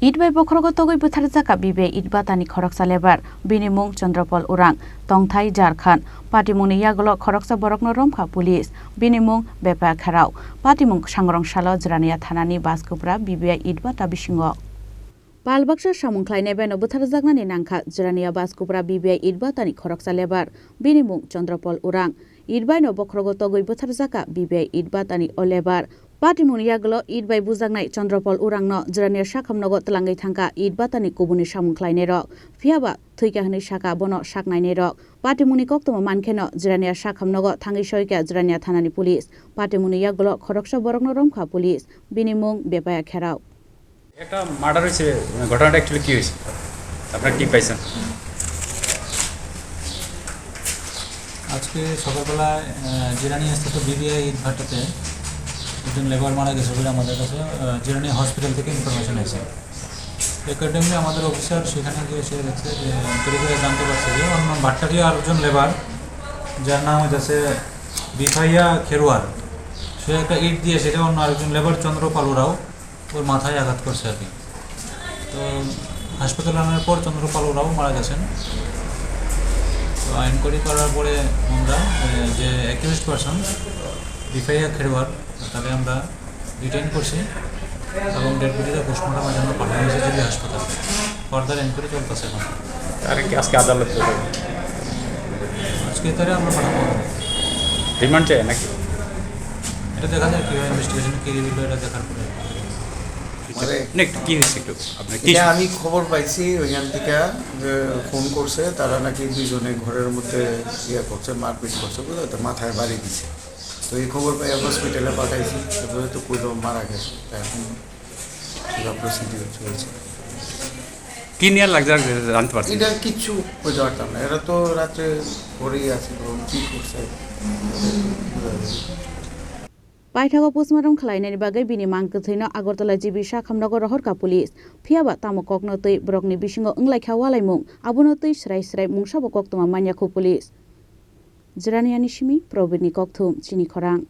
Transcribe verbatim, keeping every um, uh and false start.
It bai bokhorogo togwi butharjakha B B I it batani khoroksa lebar, bini mung Chandra Pal Urang, tongthai Jharkhand. Patimungni yagulo khoroksa borokno romkha police, bini mung Bepaya Kherao. Patimung sangrong salo Jirania thanani Baskupra B B I it bata bisingo. Pal baksa samung khlainai baino butharjaknani nangkha Jirania Baskupra B B I it batani khoroksa lebar, bini mung Chandra Pal Urang. It baino bokhorogo togwi butharjakha B B I it batani o lebar. Patimungni yagulo it bai bujaknai Chandra Pal Urangno Jirania sakhamnogo twlangwi thangkha it batani kubuni samung khlainairok. Phiyaba thwikha hwnwi sakha bono saknainairok. Patimungni koktwma mankheno Jirania sakhamnogo thangwi soikha Jirania thanani police. Patimungni yagulo khoroksa borokno romkha police. Bini mung Bepaya Kherao. একটা মার্ডার হয়েছে, মানে, ঘটনাটা অ্যাকচুয়ালি কী হয়েছে? আপনারা কী পাইছেন? আজকে সকালবেলায়, আহ, জিরানিয়াস্থিত বিবিআই ইটভাটাতে একজন লেবার মারা গেছে বলে আমাদের কাছে, আহ, জিরানি হসপিটাল থেকে ইনফরমেশন এসে। অ্যাকর্ডিংলি আমাদের অফিসার সেখানে গিয়ে সে দেখছে যে, এনকোয়ারি করে জানতে পারছে যে অন্য ভাট্টারই আরেকজন লেবার, যার নাম হচ্ছে বিফাইয়া খেরোয়ার, সে একটা ইট দিয়ে সেটা অন্য আরেকজন লেবার চন্দ্র পাল উরাও ওর মাথায় আঘাত করছে আর কি। তো হাসপাতালে আনার পর চন্দ্র পাল উরাও মারা গেছেন। তো এনকোয়ারি করার পরে আমরা, এ, যে অ্যাকিউজড পারসন বিফাইয়া খেরোয়ার, তাকে আমরা ডিটেইন করছি এবং ডেড বডিটা পোস্টমর্টমের জন্য পাঠানো হয়েছে জিবি হাসপাতালে। ফার্দার এনকোয়ারি চলতেছে এখন। তারা কি আজকে আদালতে যাবে? আজকে তারা আমরা পাঠাবো। রিমান্ড চাই নাকি? এটা দেখা যায় কীভাবে ইনভেস্টিগেশন কী রিভিল হয়, এটা দেখার পরে। মানে না, একটু কি হয়েছে একটু? আপনার কি এটা আমি খবর পাইছি ওইখান থেকে যে ফোন করছে, তারা নাকি দুইজনে ঘরের মধ্যে ইয়ে করছে, মারপিট করছে, বুঝলে তো, মাথায় বাড়ি দিছে। তো এই খবর পাই হসপিটালে পাঠাইছি, তারপরে তো কইলো মারা গেছে। তা এখন পুরো প্রসিডিউর চলছে। কি নিয়ে লাগছে জানতে পারছেন? এটা কিচ্ছু বুঝতে পারতাম না, এরা তো রাত্রে ঘরেই আছে, ধরুন কি করছে। Paithago postmortem khlainani bagwi bini mang kwthwino Agartala G B sakhamnogo rohorkha police. Phiyaba tamo kokno twi borokni bisingo wnglaikha walaimung, abono twi srai srai mungsabo koktwma manyakhu police. Jiraniani simi Probirni kokthum chini khorang.